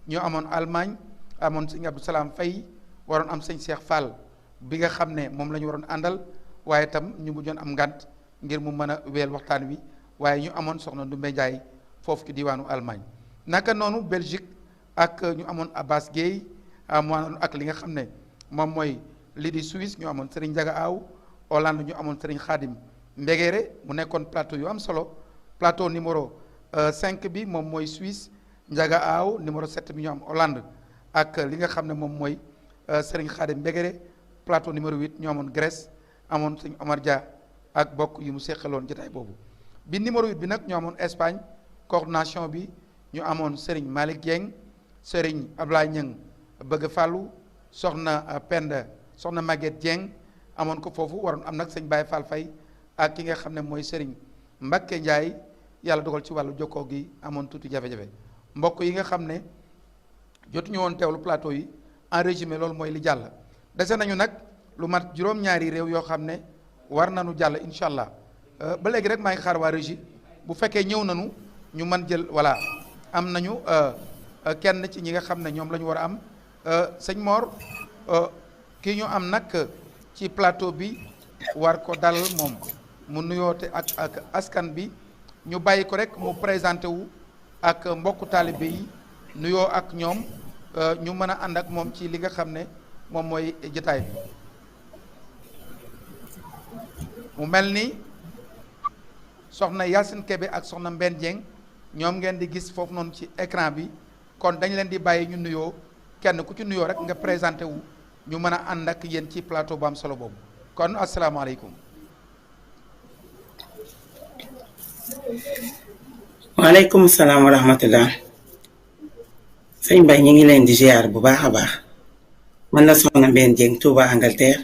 ñu amoon Allemagne amoon sëñ Abdou Salam Faye waroon am sëñ Cheikh Fall bi nga xam ne moom la ñu waroon àndal waaye itam ñu mujjoon am ngant ngir mu mën a weel waxtaan wi waaye ñu amoon soxna Ndumbe Ndiaye foofu ci diwaanu Allemagne naka noonu Belgique ak ñu amoon Abbas Gueye amoon ak li nga xam ne moom mooy lii di Suisse ñu amoon Serigne Ndiaga Aw Hollande ñu amoon Serigne Khadim Mbegere mu nekkoon plateau yu am solo plateau numéro 5 bi moom mooy Suisse Ndiaga Aw numéro 7 bi ñu am Hollande ak li nga xam ne moom mooy Serigne Khadim Mbegere plateau numéro 8 ñu amoon Grèce amoon Serigne Omar Dia ak bokk yu mu seqaloon jotaay boobu bi numéro 8 bi nag ñu amoon Espagne coordination bi ñu amoon Serigne Malick Dieng Serigne Ablaye Niang bëgg fàllu soxna Penda soxna Maguette Dieng amoon ko foofu waroon am nag sëñ Baye Fall Faye ak ki nga xam ne mooy Serigne Mbacké Ndiaye yàlla dogal ci wàllu jokkoo gi amoon tuuti jafe-jafe mbokk yi nga xam ne jotuñu woon teewlu plateau yi en résumé loolu mooy li jàll dese nañu nag lu mat juróom-ñaari réew yoo xam ne war nañu jàll incha allah ba léegi rek maa ngi xaar waa régie bu fekkee ñëw nañu ñu mën jël voilà am nañu kenn ci ñi nga xam ne ñoom la ñu war a am sëñ Mor kii ñu am nag ci plateau bi war ko dalal moom mu nuyoote ak askan bi ñu bàyyi ko rek mu présenté wu ak mbokku taalibe yi nuyoo ak ñoom ñu mën a ànd ak moom ci li nga xam ne moom mooy jotaay bi mu mel ni soxna Yacine Kébé ak soxna Mbène Dieng ñoom ngeen di gis foofu noonu ci écran bi kon dañ leen di bàyyi ñu nuyoo kenn ku ci nuyoo rek nga présenté wu ñu mën a ànd ak yéen ci plateau bu am solo boobu kon asalaamaaleykum. waaleykum salaam wa rahmatullah sëñ Baye ñu ngi leen di ziar bu baax a baax man la soxna Mbène Dieng Touba Angleterre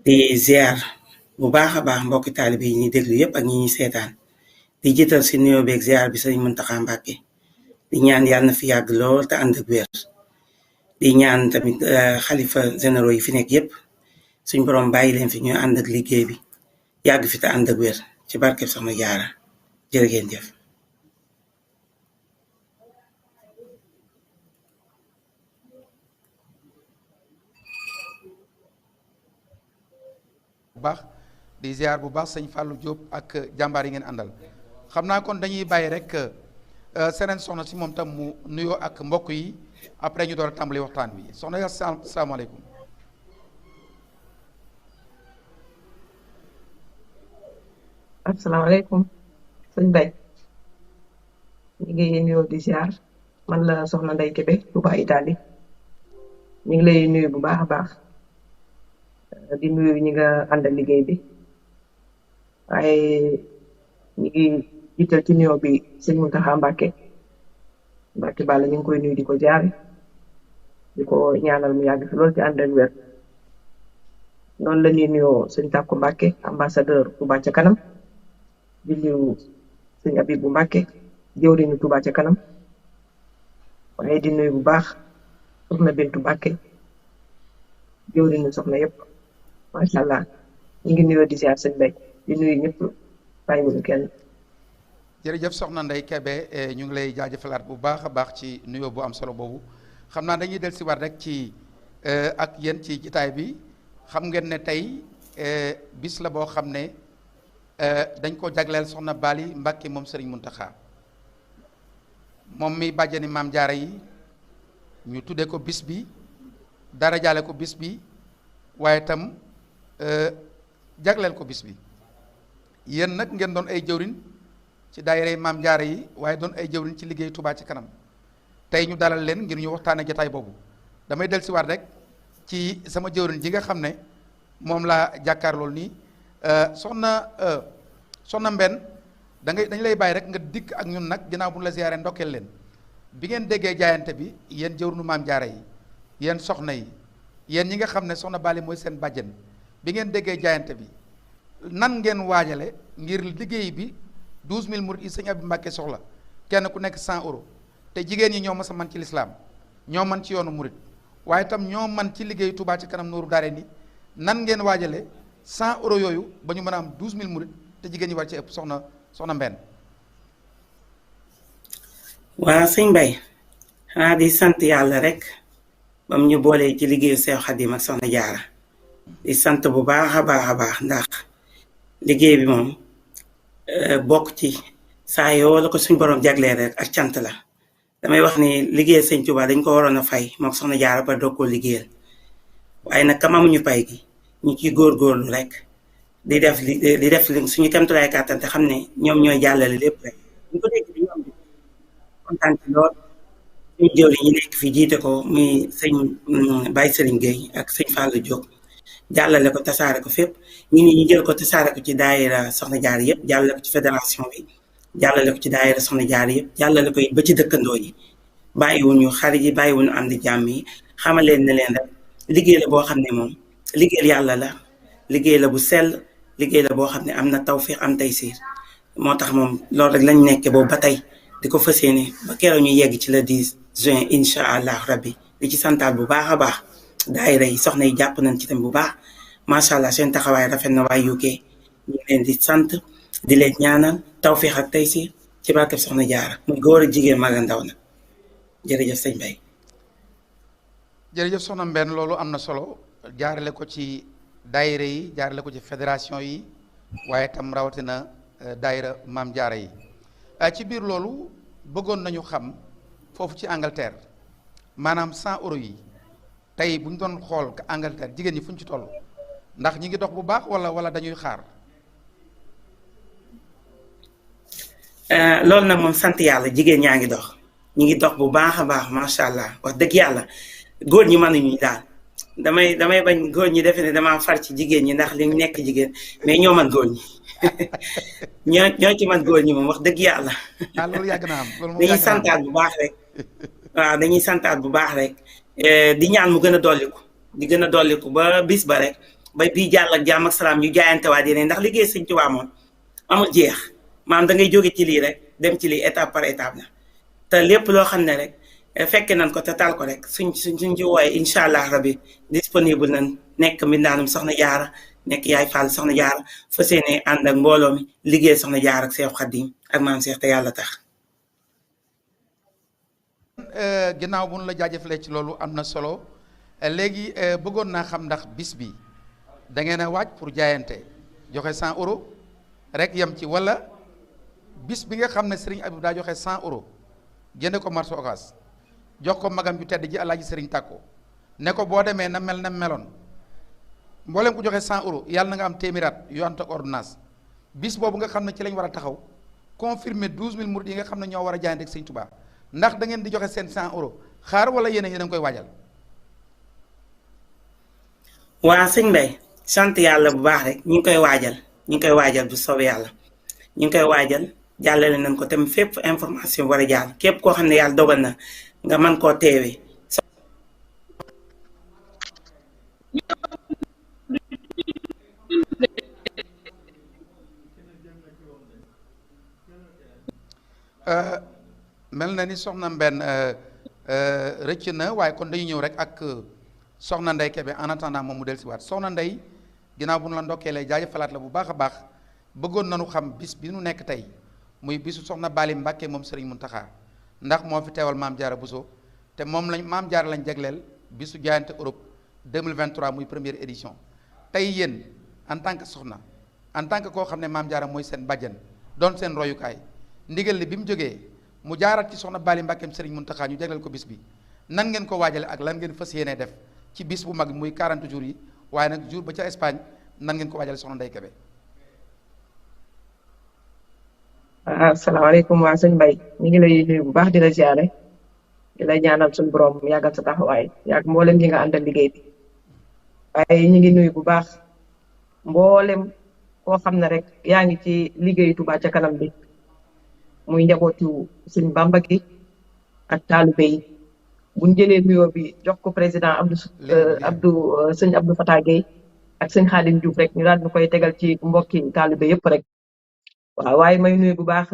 di ziar bu baax a baax mbokki taalibe yi ñuy déglu yépp ak ñi ñuy seetaan di jiital si nuyoo beeg ziar bi sëñ Mountakha Mbacké di ñaan yàlla na fi yàgg lool te ànd ak wér di ñaan tamit xalifa généraux yi fi nekk yépp suñ borom bàyyi leen fi ñuy ànd ak liggéey bi yàgg fi te ànd ak wér ci barkeb soxna Jaara jërë ngeen jëf. bu baax di ziar bu baax sëñ Fallou Diop ak jàmbaar yi ngeen àndal xam naa kon dañuy bàyyi rek seneen soxna si moom tam mu nuyoo ak mbokk yi après ñu door a tàmbali waxtaan bi soxna ya asalaamaaleykum. asalaamaaleykum sëñ Baye ñu ngi nuyoo di ziar man la soxna Ndeye Kébé Touba Italie ñu ngi lay nuyu bu baax a baax di nuyu ñi nga àndal liggéey bi waaye ñu ngi jiital ci nuyoo bi sëñ Mountakha Mbacké Balla ñu ngi koy nuyu di ko jaare di ko ñaanal mu yàgg fi loolu ci ànd ak wér noonu la ñuy nuyoo sëñ Tàkku Mbacké ambassadeur Touba ca kanam di nuyu sëñ Abibou Mbacké jëwriñu Touba ca kanam waaye di nuyu bu baax soxna Bintu Mbacké jëwriñu soxna yépp macha allah ñu ngi nuyoo di ziar sëñ Baye di nuyu ñëpp bàyyiwuñu kenn. jërëjëf soxna Ndeye Kébé ñu ngi lay jaajëfalaat bu baax a baax ci nuyoo bu am solo boobu xam naa dañuy del si war rek ci ak yéen ci jitaay bi xam ngeen ne tey bis la boo xam ne dañ ko jagleel soxna Bali Mbacké moom Serigne Mountakha moom mi bàjjani maam jaara yi ñu tuddee ko bis bi dara jaale ko bis bi waaye itam jagleel ko bis bi yéen nag ngeen doon ay jëwriñ ci daayira maam jaara yi waaye doon ay jëwriñ ci liggéey Touba ci kanam tey ñu dalal leen ngir ñu waxtaane jotaay boobu damay del si waat rek ci sama jëwriñ ji nga xam ne moom laa jàkkaar loolu nii soxna Mbène dañ lay bàyyi rek nga dikk ak ñun nag ginnaaw bu ñu la ziyaare ndokkeel leen bi ngeen déggee jaayante bi yéen jëwriñu maam jaara yi yéen soxna yi yéen ñi nga xam ne soxna Bali mooy seen bàjjen bi ngeen déggee jaayante bi nan ngeen waajale ngir liggéey bi 12000 murid yi sëñ Abib Mbacké soxla kenn ku nekk 100 euros te jigéen ñi ñoo mas a man ci lislaam ñoo man ci yoonu murid waaye itam ñoo man ci liggéey Touba ci kanam nooru daare ni nan ngeen waajale 100 euros yooyu ba ñu mën a am 12000 murid te jigéen ñi war ci ëpp soxna Mbène. waa sëñ Baye di sant yàlla rek bam ñu boolee ci liggéeyu Seex Xadim ak Soxna Jaara di sant bu baax a baax a baax ndax liggéey bi moom bokk ci saa yoo la ko suñ borom jagleel rek ak cant la damay wax ni liggéeyal Sëñ Tuubaa dañ ko waroon a fay mook Soxna Jaara ba doog koo liggéeyal waaye nag kam amuñu pay gi ñu ciy góorgóorlu rek di def li suñu kemtulaay kàttan te xam ne ñoom ñooy jàllale lépp rek ñu ko dégg di ñoom di kontaan ci lool suñu jëw yi ñu nekk fi jiite ko muy sëñ Baye Serigne Gueye ak sëñ Fallou Diop jàllale ko tasaare ko fépp ñu jël ko tasaare ko ci daayira Soxna Jaara yëpp jàllale ko ci fédération bi jàllale ko ci daayira Soxna Jaara yëpp jàllale ko it ba ci dëkkandoo yi bàyyiwuñu xarit yi bàyyiwuñu am di jàmm yi xamal leen ne leen rek liggéey la boo xam ne moom liggéeyal yàlla la liggéey la bu sell liggéey la boo xam ne am na tawfiix am taysiir moo tax moom loolu rek lañ nekkee boobu ba tey di ko fas yéene ba keroog ñu yegg ci le 10 juin incha allah rabbi di ci santaat bu baax a baax daayira yi soxna yi jàpp nañ ci tam bu baax macha allah seen taxawaay rafet na waay UK ñu ngi leen di sant di leen ñaanal tawfiix ak taysiir ci barkeb Soxna Jaara muy góor ak jigéen mag ak ndaw na jërëjëf sëñ Bay. jërëjëf soxna Mbène loolu am na solo jaarale ko ci daayira yi jaarale ko ci fédération yi waaye tam rawatina daayira Maam Jaara yi ci biir loolu bëggoon nañu xam foofu ci Angleterre maanaam 100 euros yi tey bu ñu doon xool Angleterre jigéen ñi fu ñu ci toll ndax ñi ngi dox bu baax wala dañuy xaar. loolu nag moom sant yàlla jigéen ñaa ngi dox ñi ngi dox bu baax a baax macha allah wax dëgg yàlla góor ñi mënuñu daal damay bañ góor ñi defe ne damaa far ci jigéen ñi ndax li nekk jigéen mais ñoo man góor ñi ñoo ci man góor ñi moom wax dëgg yàlla. loolu yàgg na am dañuy santaat bu baax rek waaw dañuy santaat bu baax rek di ñaan mu gën a dolliku di gën a dolliku ba bis ba rek ba bii jàll ak jàmm ak salaam ñu jaayantewaat yeneen ndax liggéey Sëñ Tuubaa moom amul jeex maam da ngay jóge ci lii rek dem ci lii étape par étape la te lépp loo xam ne rek fekke nañ ko te tal ko rek suñ ci wooye incha allah rabbi disponible nañ nekk mbindaanum Soxna Jaara nekk yaay Fall Soxna Jaara fas yéene ànd ak mbooloo mi liggéey Soxna Jaara ak Seex Xaadim ak maam Seex te yàlla tax. ginnaaw bu nu la jaajëfalee ci loolu am na solo léegi bëggoon naa xam ndax bis bi da ngeen a waaj pour jaayante joxe 100 euros rek yem ci wala bis bi nga xam ne Serigne Abib daa joxe 100 euros jënde ko marché Ocass jox ko magam ju tedd ji Alaaji Serigne Tàkko ne ko boo demee na mel na meloon mboolem ku joxe 100 euros yàlla na nga am téeméeraat yu ànd ak ordonnance bis boobu nga xam ne ci lañ war a taxaw confirmer 12000 murid yi nga xam ne ñoo war a jaayante ak Sëñ Tuubaa ndax da ngeen di joxe seen 100 euros xaar wala yéen a ngi koy waajal. waa sëñ Mbay sant yàlla bu baax rek ñu ngi koy waajal bu soobee yàlla ñu ngi koy waajal jàllale nañ ko tam fépp information war a jàll képp koo xam ne yàlla dogal na nga mën koo teewee. mel na ni soxna Mbène rëcc na waaye kon dañu ñëw rek ak soxna Ndey Kebe en attendant moom mu del si waat soxna Ndey ginnaaw bu nu la ndokkeelee jaajëfalaat la bu baax a baax bëggoon nañu xam bis bi nu nekk tey muy bisu soxna Bali Mbàkke moom Sëriñ Muntaxa ndax moo fi teewal Maam Jaara Buso te moom lañ Maam Jaara lañ jagleel bisu jaayante Europe 2023 muy première édition tey yéen en tant que soxna en tant que koo xam ne Maam Jaara mooy seen bàjjan doon seen royukaay ndigal li bi mu jógee mu jaarat ci soxna Bali Mbàkkeem Sëriñ Muntaxa ñu jagleel ko bis bi nan ngeen ko waajale ak lan ngeen fas yéenee def ci bis bu mag muy 40 jours yi waaye nag jour ba ca Espagne nan ngeen ko waajale soxna Ndey Kebe. asalaamaaleykum waa sëñ Mbay ñu ngi lay nuyu bu baax di la ziare di la ñaanal suñu borom yàggal sa taxawaay yàgg mboolem ñi nga àndal liggéey bi waaye ñu ngi nuyu bu baax mboolem koo xam ne rek yaa ngi ci liggéeyu Touba ca kanam bi muy njabootu sëñ Bamba gi ak taalibe yi buñ jëlee nuyoo bi jox ko président sëñ Abdou Fatah Gueye ak sëñ Xaadim Diouf rek ñu daal ñu koy tegal ci mbokki taalibe yëpp rek waaw waaye may nuyu bu baax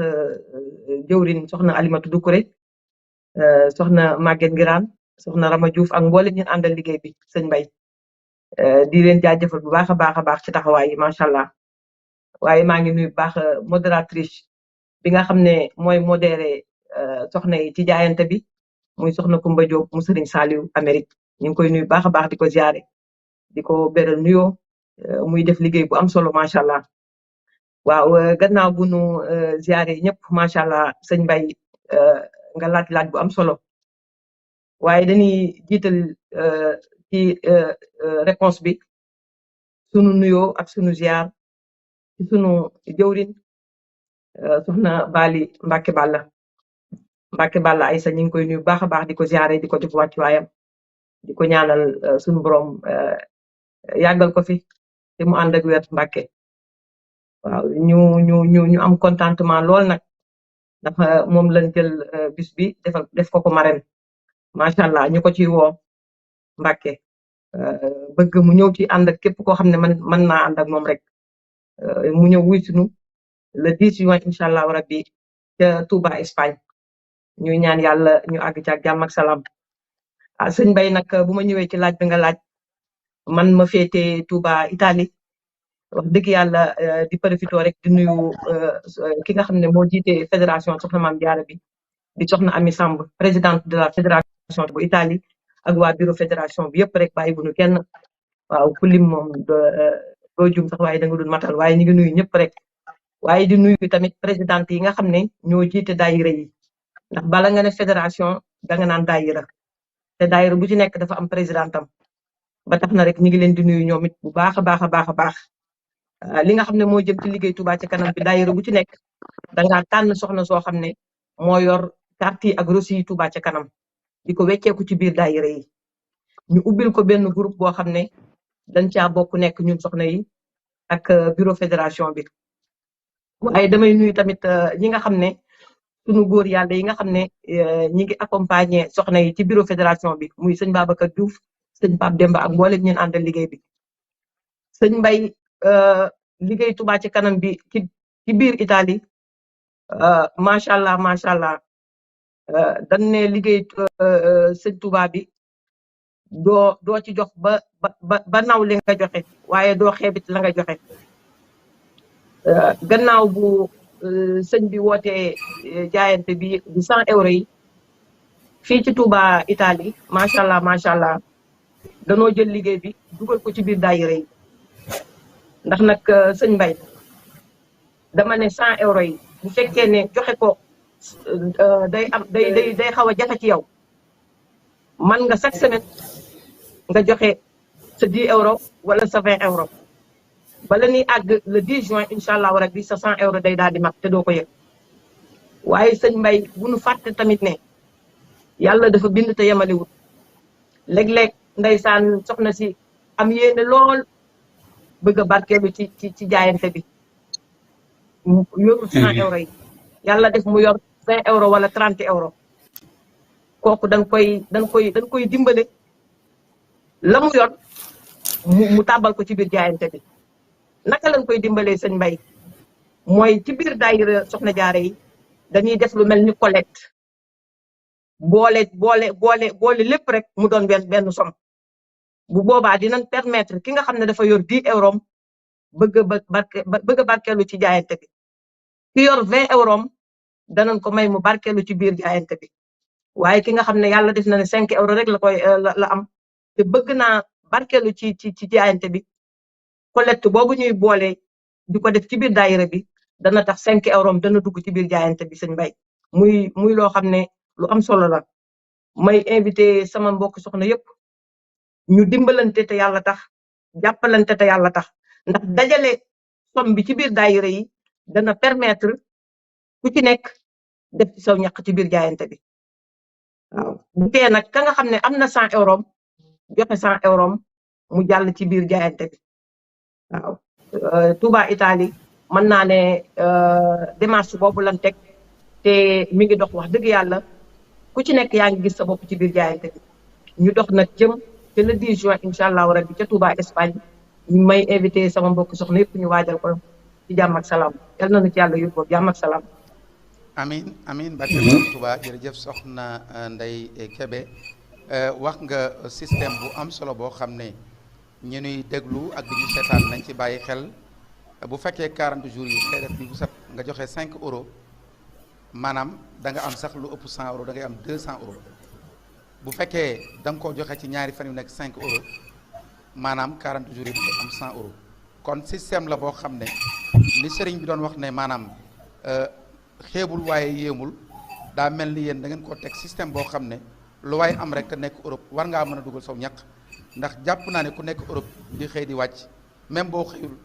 jëwrin soxna Alimatu Dukure soxna Maguette Ngiraan soxna Rama Diouf ak mboolem ñu àndal liggéey bi sëñ Mbay di leen jaajëfal bu baax a baax ci taxawaay yi macha allah waaye maa ngi nuyu bu baax modératrice bi nga xam ne mooy modéré soxna yi ci jaayante bi muy soxna Kumba Diop mu Serigne Saliou Amérique ñu ngi koy nuyu baax a baax di ko ziare di ko beral nuyoo muy def liggéey bu am solo macha allah. waaw gannaaw bu nu ziare ñëpp macha allah sëñ Mbaye nga laaj bu am solo waaye dañuy jiital ci réponse bi sunu nuyoo ak sunu ziar ci sunu jëwrin soxna Bali Mbacke Balla Aïssa ñu ngi koy nuyu baax a baax di ko ziare di ko def wàccuwaayam di ko ñaanal sunu borom yàggal ko fi te mu ànd ak wér Mbacke waaw ñu am contentement lool nag ndax moom lañ jël bis bi def ko marraine macha allah ñu ko ciy woo Mbacke bëgg mu ñëw ci ànd ak képp koo xam ne man naa ànd ak moom rek mu ñëw wuy sunu le 10 juin incha allah rabbi ca Touba Espagne ñuy ñaan yàlla ñu àgg ci ak jàmm ak salaam sëñ Mbaye nag bu ma ñëwee ci laaj bi nga laaj man ma féete Touba Italie wax dëgg yàlla di profité rek di nuyu ki nga xam ne moo jiite fédération soxna Maam Jaara bi di soxna Ami Samb présidente de la fédération bu Italie ak waa bureau fédération bi yëpp rek bàyyi bu nu kenn waaw ku lim moom doo jum sax waaye da nga dul matal waaye ñu ngi nuyu ñëpp rek waaye di nuyu tamit présidente yi nga xam ne ñoo jiite daayira yi ndax bala nga ne fédération da nga naan daayira te daayira bu ci nekk dafa am présidentam ba tax na rek ñu ngi leen di nuyu ñoom it bu baax a baax li nga xam ne moo jëm ci liggéey Touba ci kanam bi daayira bu ci nekk dangaa tànn soxna soo xam ne moo yor carte yi ak reçu yi Touba ci kanam di ko wecceeku ci biir daayira yi ñu ubbil ko benn groupe boo xam ne dañ caa bokk nekk ñun soxna yi ak bureau fédération bi waaye damay nuyu tamit ñi nga xam ne sunu góor yàlla yi nga xam ne ñi ngi accompagner soxna yi ci bureau fédération bi muy sëñ Babacar Diouf sëñ Pape Demba ak mboolem ñeen àndal liggéey bi sëñ Mbaye liggéey Touba ci kanam bi ci biir Italie macha allah dañ ne liggéey sëñ Touba bi doo ci jox ba naw li nga joxe waaye doo xeebit la nga joxe gannaaw bu sëñ bi wootee jaayante bi di 100 euros yi fii ci Touba Italie macha allah danoo jël liggéey bi dugal ko ci biir daayira yi ndax nag sëñ Mbaye dama ne 100 euros yi bu fekkee ne joxe ko day xaw a jafe ci yow man nga chaque semaine nga joxe sa 10 euros wala sa 20 euros bala ni àgg le 10 juin incha allah rabbi sa 100 euros day daal di mat te doo ko yëg waaye sëñ Mbaye bu nu fàtte tamit ne yàlla dafa bind te yemalewut léeg-léeg ndeysaan soxna si am yéene lool bëgg a barkeelu ci jaayante bi yorul 100 euros yi yàlla def mu yor 20 euros wala 30 euros kooku dañ koy dimbale la mu yor mu tàbbal ko ci biir jaayante bi naka lañ koy dimbalee sëñ Mbaye mooy ci biir daayira soxna jaare yi dañuy def lu mel ni collecte boole lépp rek mu doon benn somme bu boobaa dinañ permettre ki nga xam ne dafa yor 10 euros bëgg a barkeelu ci jaayante bi ki yor 20 euros danañ ko may mu barkeelu ci biir jaayante bi waaye ki nga xam ne yàlla def na ne 5 euros rek la am te bëgg naa barkeelu ci jaayante bi collecte boobu ñuy boole di ko def ci biir daayira bi dana tax 5 euros dana dugg ci biir jaayante bi sëñ Mbaye muy loo xam ne lu am solo la may invité sama mbokk soxna yëpp ñu dimbalante te yàlla tax jàppalante te yàlla tax ndax dajale somme bi ci biir daayira yi dana permettre ku ci nekk def ci saw ñaq ci biir jaayante bi waaw bu tee nag ka nga xam ne am na 100 euros joxe 100 euros mu jàll ci biir jaayante bi waaw Touba Italie mën naa ne démarche boobu lan teg te mi ngi dox wax dëgg yàlla ku ci nekk yaa ngi gis sa bopp ci biir jaayante bi ñu dox nag jëm te le 10 juin incha allahu rabbi ca Touba Espagne ñu may invité sama mbokk soxna yëpp ñu waajal ko ci jàmm ak salaam yal na nu ci yàlla yóbbu jàmm ak salaam. amiin barke Borom Touba jërëjëf soxna Ndeye Kébé wax nga système bu am solo boo xam ne ñu nuy déglu ak di ñu seetaan nañ ci bàyyi xel bu fekkee 40 jours yi xëy def bi bu set nga joxe 5 euros maanaam da nga am sax lu ëpp 100 euros da ngay am 200 euros bu fekkee da nga koo joxe ci ñaari fan yu nekk 5 euros maanaam 40 jours yi day am 100 euros kon système la boo xam ne li sëriñ bi doon wax ne maanaam xeebul waaye yéemul daa mel ni yéen da ngeen koo teg système boo xam ne lu waaye am rek te nekk Europe war ngaa mën a dugal saw ñaq ndax jàpp naa ne ku nekk Europe di xëy di wàcc même boo xëyul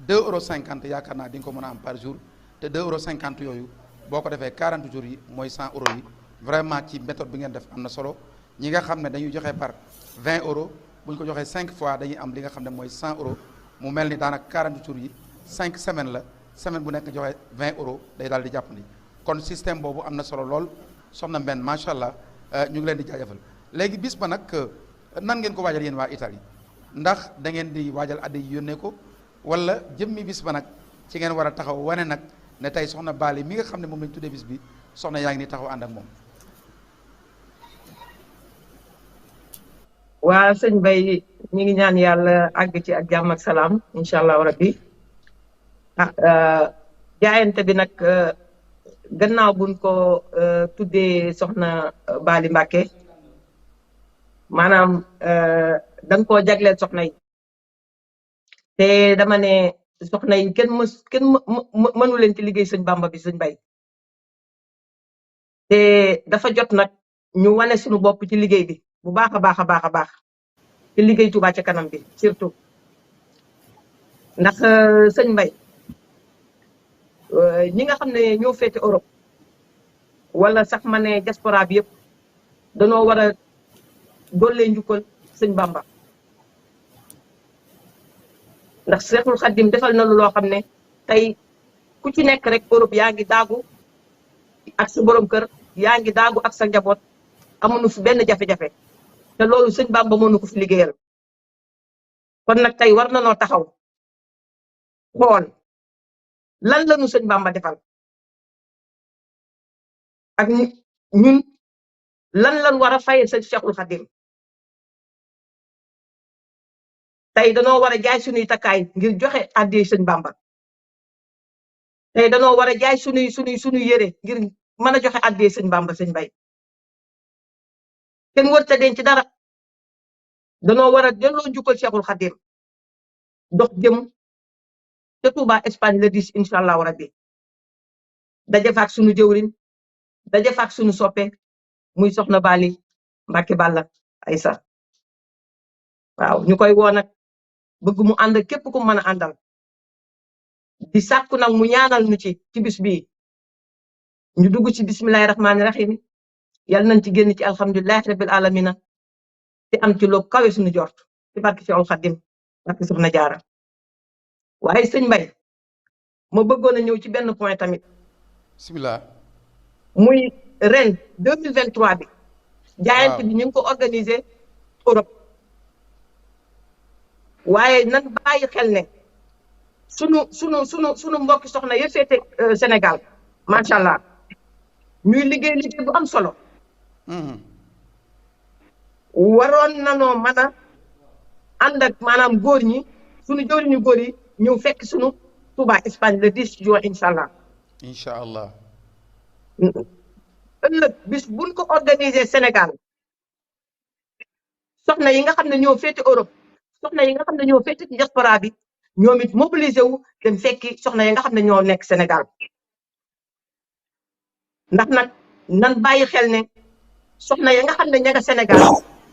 2,50 € yaakaar naa di nga ko mën a am par jour te 2,50 € yooyu boo ko defee 40 jours yi mooy 100 euros yi vraiment ci méthode bi ngeen def am na solo ñi nga xam ne dañuy joxe par 20 euros bu ñu ko joxee 5 fois dañuy am li nga xam ne mooy 100 euros mu mel ni daanaka 40 jours yi 5 semaines la semaine bu nekk nga joxe 20 euros day daal di jàppandi kon système boobu am na solo lool soxna Mbène macha allah ñu ngi leen di jaajëfal léegi bis ba nag nan ngeen ko waajal yéen waa Italie ndax da ngeen di waajal addi yi yónnee ko wala jëmmi bis ba nag ci ngeen war a taxaw wane nag ne tey soxna Bally mi nga xam ne moom lañ tuddee bis bi soxna yaa ngi ni taxaw ànd ak moom. waa sëñ Bay ñi ngi ñaan yàlla àgg ci ak jàmm ak salaam incha allahu rabbi jaayante bi nag gannaaw buñ ko tuddee soxna Bally Mbacké maanaam dañ koo jagleel soxna yi te dama ne soxna yi kenn mënu leen ci liggéey sëñ Bamba bi sëñ Bay te dafa jot nag ñu wane suñu bopp ci liggéey bi bu baax a baax a baax a baax ci liggéey Touba ca kanam bi surtout ndax sëñ Bay ñi nga xam ne ñoo féete Europe wala sax ma ne diaspora bi yëpp danoo war a dollee njukkal sëñ Bamba ndax Seexul Xaddim defal na lu loo xam ne tey ku ci nekk rek Europe yaa ngi daagu ak sa borom kër yaa ngi daagu ak sa njaboot amuñu fi benn jafe-jafe te loolu sëñ Bamba moo nu ko fi liggéeyal kon nag tey war na noo taxaw xool lan la nu sëñ Bamba defal ak ñun lan war a fayee sëñ Seexul Xaddim tey danoo war a jaay suñuy takkaay ngir joxe àddee sëñ Bamba tey danoo war a jaay suñuy yére ngir mën a joxe àddee sëñ Bamba sëñ Bay kenn wërta denc dara danoo war a delloo njukkal Seexul Xaddim dox jëm te Touba Espagne le 10 incha allahu rabbi daje fa ak suñu jëwriñ daje fa ak suñu soppe muy soxna Bally Mbacké Balla Aïssa waaw ñu koy woo nag bëgg mu ànd képp ku mën a àndal di sàkku nag mu ñaanal nu ci bis bii ñu dugg ci bismillahi rahmaani rahim yal nañ ci génn ci alhamdulillahi rabbil alamina te am ci loo kawe suñu jort ci barke Seexul Xaddim barke soxna Jaara waaye sëñ Mbay ma bëggoon a ñëw ci benn point tamit bismillah muy ren 2023 bi jaayante bi ñu ngi ko organisé Europe waaye nan bàyyi xel ne sunu mbokki soxna ya féete Sénégal macha allah ñuy liggéey bu am solo waroon nanoo mën a ànd ak maanaam góor ñi sunu jëwriñu góor yi ñëw fekk sunu Touba Espagne le 10 juin incha allah. incha allah. ëllëg bis buñ ko organiser Sénégal soxna yi nga xam ne ñoo féete Europe soxna yi nga xam ne ñoo féete ci diaspora bi ñoom it mobilisé wu dem fekki soxna yi nga xam ne ñoo nekk Sénégal ndax nag nan bàyyi xel ne soxna yi nga xam ne ña nga Sénégal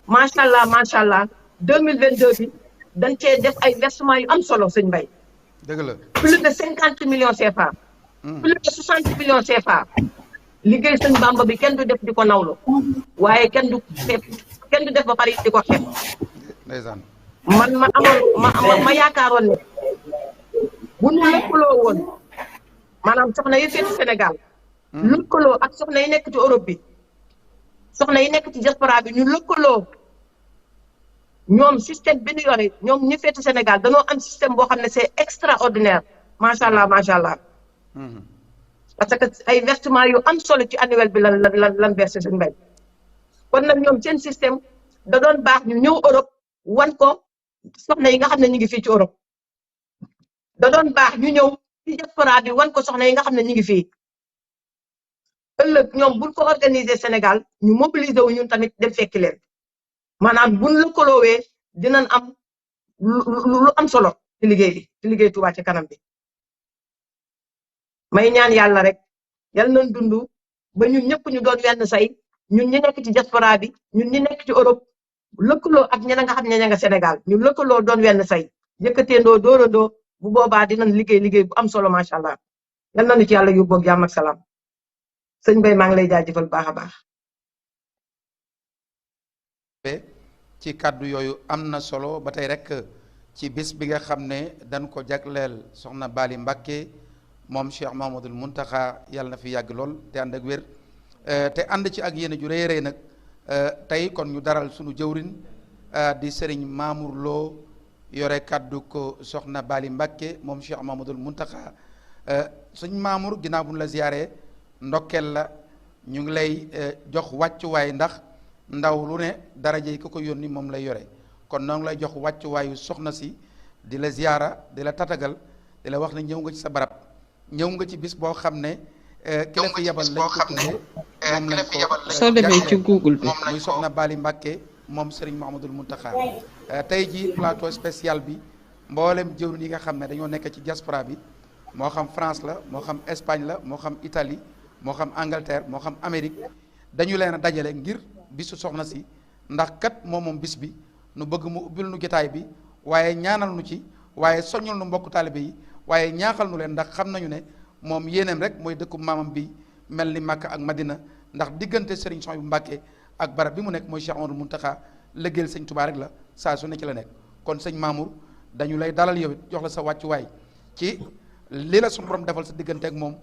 macha allah 2022 bi dañ cee def ay versement yu am solo sëñ Mbay. dëgg la plus de 50 millions CFA. plus de 60 millions CFA. liggéey sëñ Bamba bi kenn du def di ko nawlo waaye kenn du def ba pare di ko xeeb. ndeysaan man ma yaakaaroon ne bu ñu lëkkaloo woon maanaam soxna yi féete Sénégal. lëkkaloo ak soxna yi nekk ci Europe bi soxna yi nekk ci diaspora bi ñu lëkkaloo ñoom système bi ñu yore ñoom ñi féete Sénégal danoo am système boo xam ne c'est extraordinaire macha allah. parce que ay versement yu am solo ci annuel bi lan versé suñu mbay kon nag ñoom seen système da doon baax ñu ñëw Europe wan ko soxna yi nga xam ne ñu ngi fii ci Europe da doon baax ñu ñëw ci diaspora bi wan ko soxna yi nga xam ne ñu ngi fii ëllëg ñoom buñ ko organiser Sénégal ñu mobiliser wu ñun tamit dem fekki leen maanaam buñ lëkkaloowee dinañ am lu am solo ci liggéey bi ci liggéey Touba ci kanam bi may ñaan yàlla rek yal nañ dund ba ñun ñëpp ñu doon wenn say ñun ñi nekk ci diaspora bi ñun ñi nekk ci Europe lëkkaloo ak ñeneen nga xam ne ña nga Sénégal ñu lëkkaloo doon wenn say yëkkateendoo dóorandoo bu boobaa dinañ liggéey bu am solo macha allah yal nañu ci yàlla yóbboog jàmm ak salaam sëñ Bay maa ngi lay jaajëfal baax a baax. ci kàddu yooyu am na solo ba tey rek ci bis bi nga xam ne dañ ko jagleel soxna Bali Mbàkke moom Cheikh Mahmadul Muntaxa yàlla na fi yàgg lool te ànd ak wér te ànd ci ak yéen ju rëy rëy nag tey kon ñu daral sunu jëwrin di sëriñ Mamour Lo yore kàddu ko soxna Bali Mbàkke moom Cheikh Mahmadul Muntaxa sëñ Mamour ginnaaw bu ñu la ziyaare ndokkeel la ñu ngi lay jox wàccuwaay ndax ndaw lu ne daraja yi ko ko yónni moom lay yore kon noo ngi lay jox wàccuwaayu soxna si di la ziyaara di la tatagal di la wax ne ñëw nga ci sa barab ñëw nga ci bis boo xam ne ki la fi yebal lañ ko tuddee moom lañ ko soo demee ci Google bi muy soxna Bali Mbàkke moom Serigne Mouhamadoul Mountakha tey jii plateau spécial bi mboolem jëwriñ yi nga xam ne dañoo nekk ci diaspora bi moo xam France la moo xam Espagne la moo xam Italie moo xam Angleterre moo xam Amérique dañu leen a dajale ngir bisu soxna si ndax kat moom bis bi nu bëgg mu ubbil nu jotaay bi waaye ñaanal nu ci waaye soññal nu mbokk taalibe yi waaye ñaaxal nu leen ndax xam nañu ne moom yéeneem rek mooy dëkku maamam bi mel ni Makka ak Madina ndax diggante Serigne Souhaïbou Mbacké ak barab bi mu nekk mooy Cheikh Ahmadou Mountakha lëggeel sëñ Touba rek la saa su ne ci la nekk kon sëñ Mamour dañu lay dalal yow it jox la sa wàccuwaay ci li la suñu borom defal sa diggante ak moom